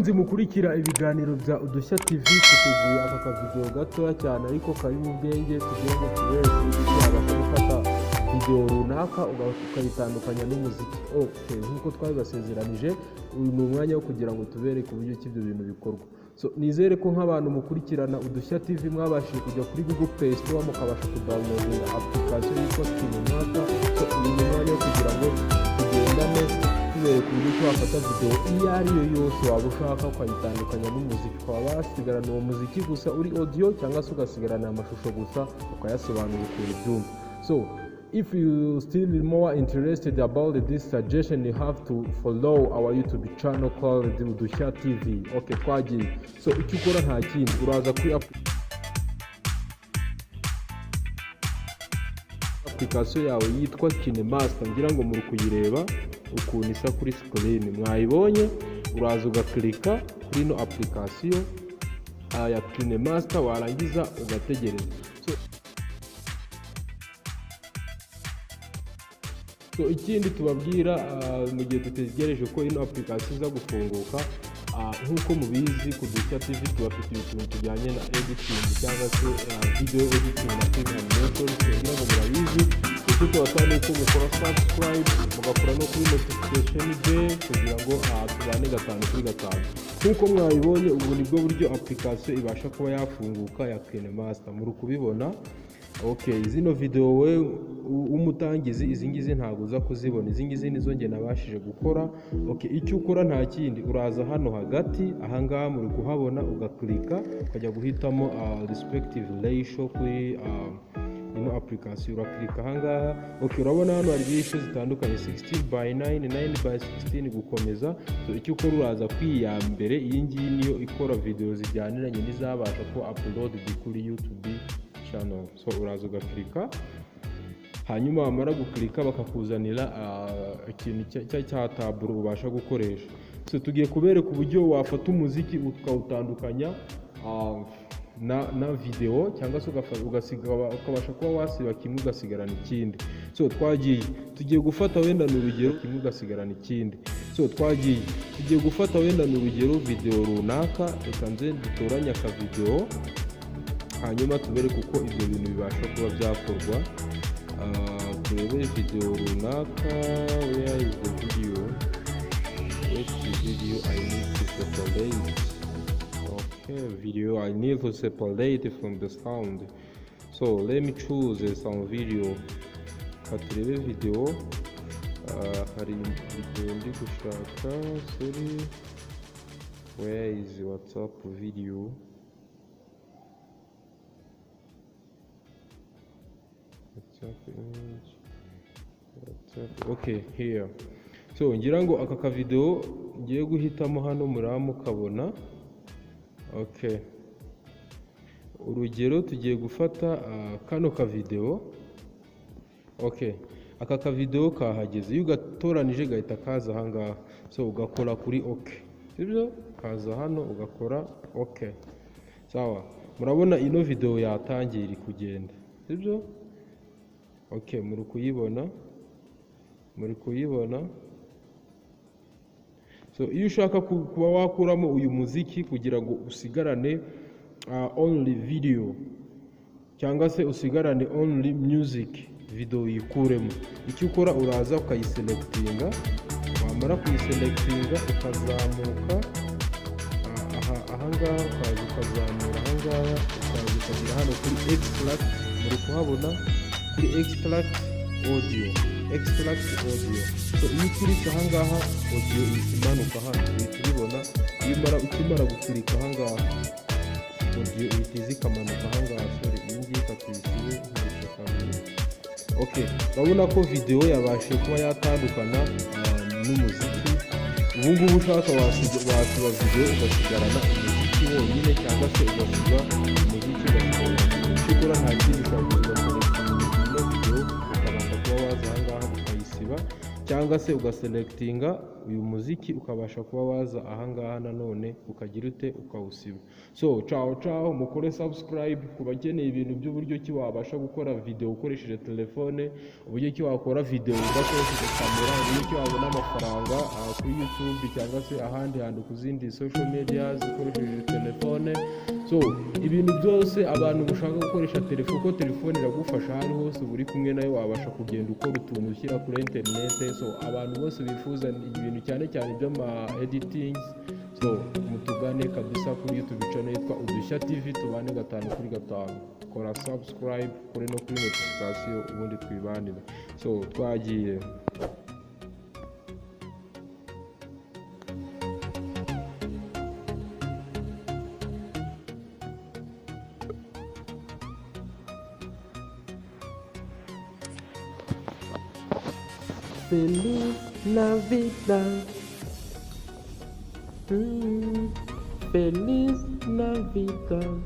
Bakunzi mukurikira ibiganiro bya Udushya TV, tuteguye aka kavidewo gatoya cyane ariko karimo ubwenge, tugira ngo tubereke uburyo wabasha gufata videwo runaka ukayitandukanya n'umuziki. Okay, nk'uko twabibasezeranije, uyu ni umwanya wo kugira ngo tubereke uburyo ki ibyo bintu bikorwa. So nizere ko nk'abantu mukurikirana Udushya TV mwabashije kujya kuri Google Play Store mukabasha kudownloadinga application yitwa KineMaster. So uyu ni umwanya wo kugira ngo tugendane tubereka uburyo ki wafata video iyo ari yo yose waba ushaka ukayitandukanya n'umuziki, ukaba wasigarana uwo muziki gusa uri audio, cyangwa se ugasigarana amashusho gusa ukayasobanura ukuntu ubyumva. So if you still more interested about this suggestion, you have to follow our YouTube channel called Udushya TV. Okay, twagiye. So icyo ukora nta kindi, uraza kuri application yawe yitwa KineMaster. Ngira ngo muri kuyireba ukuntu isa kuri screen, mwayibonye. Uraza ugakirika kuri ino application ya KineMaster, warangiza ugategereza. So ikindi tubabwira, mu gihe dutegereje ko ino application iza gufunguka, nk'uko mubizi, ku Dushya TV tubafitiye utuntu tujyanye na editing cyangwa se video editing na film animation. Kugira ngo murabizi, icyo tubasaba ni uko mukora subscribe, mugakora no kuri notification bell kugira ngo tubane gatanu kuri gatanu. Nk'uko mwabibonye, ubu nibwo buryo application ibasha kuba yafunguka ya KineMaster, muri kubibona. Okay, zino video we w'umutangizi, izi ngizi ntabwo uza kuzibona, izi ngizi nizo njye nabashije gukora. Okay, icyo ukora nta kindi, uraza hano hagati ahangaha muri kuhabona, ugakirika, ukajya guhitamo respective ratio kuri ino application. Urakirika ahangaha. Okay, urabona hano hari ratio zitandukanye: 16 by 9, 9 by 16, gukomeza. So icyo ukora, uraza kwiya mbere, iyi ngiyi niyo ikora video zijyaniranye n'izabasha kuba uploaded kuri YouTube channel. So uraza ugakirika, hanyuma wamara gukirika bakakuzanira ikintu cya taburo ubasha gukoresha. So tugiye kubereka uburyo wafata umuziki ukawutandukanya na video, cyangwa se ukabasha kuba wasiba kimwe ugasigarana ikindi. So twagiye, tugiye gufata wenda ni urugero kimwe ugasigarana ikindi. So twagiye, tugiye gufata wenda ni urugero video runaka. Reka nze dutoranye akavideo, hanyuma tubereke uko ibyo bintu bibasha kuba byakorwa. Turebe video runaka. Where is the video? Which video I need to separate? Okay, video I need to separate from the sound. So let me choose some video. Ka turebe video. Hari video ndi gushaka, sorry. Where is WhatsApp video? WhatsApp image, WhatsApp. Okay, here. So ngira ngo aka kavideo ngiye guhitamo hano muramukabona. Okay, urugero tugiye gufata kano kavideo. Okay, aka kavideo kahageze. Iyo ugatoranije gahita kaza ahangaha. So ugakora kuri ok, sibyo? Kaza hano ugakora ok. Sawa, murabona ino video yatangiye, iri kugenda, sibyo? Okay, muri kuyibona, muri kuyibona. So iyo ushaka kuba wakuramo uyu muziki kugira ngo usigarane only video cyangwa se usigarane only music, video uyikuremo, icyo ukora uraza ukayiselectinga. Wamara kuyiselectinga ukazamuka aha ahangaha, ukaza ukazamura ahangaha, ukaza ukagera hano kuri extract. Muri kuhabona kuri extract audio, extract audio. So iyo ukiritse ahangaha, audio ihita imanuka hano, uhita ubibona. Iyo umara ukimara gukirika ahangaha, audio ihita iza ikamanuka ahangaha. Sorry, iyi ngiyi ikatuyisibe ntibice kabiri. Okay, urabona ko video yabashije kuba yatandukana n'umuziki. Ubu ngubu ushaka wasiba video ugasigarana umuziki wonyine, cyangwa se ugasiba umuziki ugasigarana video. Icyo ukora nta kindi, ushobora kuza ugaselectinga ino video, ukabasha kuba waza ahangaha ukayisiba, cyangwa se ugaselectinga uyu muziki, ukabasha kuba waza ahangaha nanone ukagira ute? Ukawusiba. So ciao ciao, mukore subscribe ku bakeneye ibintu by'uburyo ki wabasha gukora video ukoresheje telefone, uburyo ki wakora video udakoresheje kamera, uburyo ki wabona amafaranga kuri YouTube cyangwa se ahandi hantu ku zindi social media ukoresheje telefone. So ibintu byose abantu mushaka gukoresha telefone, kuko telefone iragufasha aho ari hose uba uri kumwe nayo, wabasha kugenda ukora utuntu ushyira kuri internet. So abantu bose bifuza ibintu cyane cyane by'ama editing, so mutugane kabisa kuri YouTube channel yitwa Udushya TV, tubane 5 kuri 5. Kora subscribe, kore no kuri notification, ubundi twibanire. So twagiye. Feliz Navidad. Feliz Navidad.